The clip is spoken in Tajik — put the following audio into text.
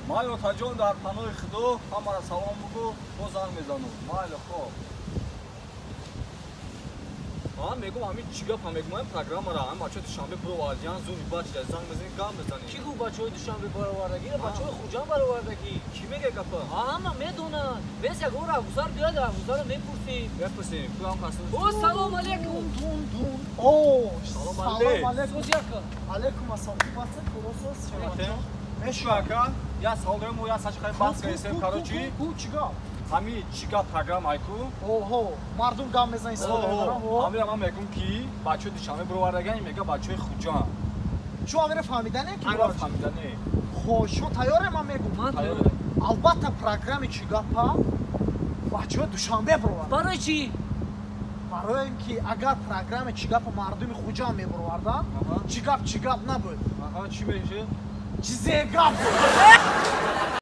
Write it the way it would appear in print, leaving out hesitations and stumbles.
Майли, отаҷон, дар паноҳи Худо, ҳамаро салом бугӯ, боз занг мезанам. Майли, хоб. Ман мегум, ҳамин чӣ гапа мегум, ҳамин программара ҳамин бачаҳои Душанбе буровардиян, зури бача занг мезанем, гап мезанем. Кӣ гуфт бачаҳои Душанбе баровардагӣ? Бачаҳои Хуҷанд баровардагӣ. Кӣ мега гапа? Ҳама медонанд. Бес ягон раҳгузар биёяд, раҳгузарро мепурсем. Мепурсем. Ку ҳам кас. О, салом алейкум. Дун дун. О, Салом салом алейкум. алейкум. Сози ака. Алейкум ассалом. Хуб ҳастед? Худосоз? Мешавад. Ака, як савол дорем, мо як сачи хаем баҳс кардем, короче. Ку чӣ гап? Ҳамин чӣ гап программа айку? Оҳо, мардум гап мезанад, истифода мебаранд. Ҳамира ман мегум, ки бачаҳои Душанбе буровардаган, мега бачаҳои Хуҷанд. Шумо амира фаҳмидане ки Ҳамира фаҳмидане. Хо, шумо тайёре, ман мегум. Ман Тайёр. Албатта, программи чӣ гапа бачаҳои Душанбе бировард. Барои чӣ? Барои ин ки агар программи чӣ гапа мардуми Хуҷанд мебироварданд, чӣ гап, чӣ гап набуд. Аҳа, чӣ мешед? Чизе гап буд.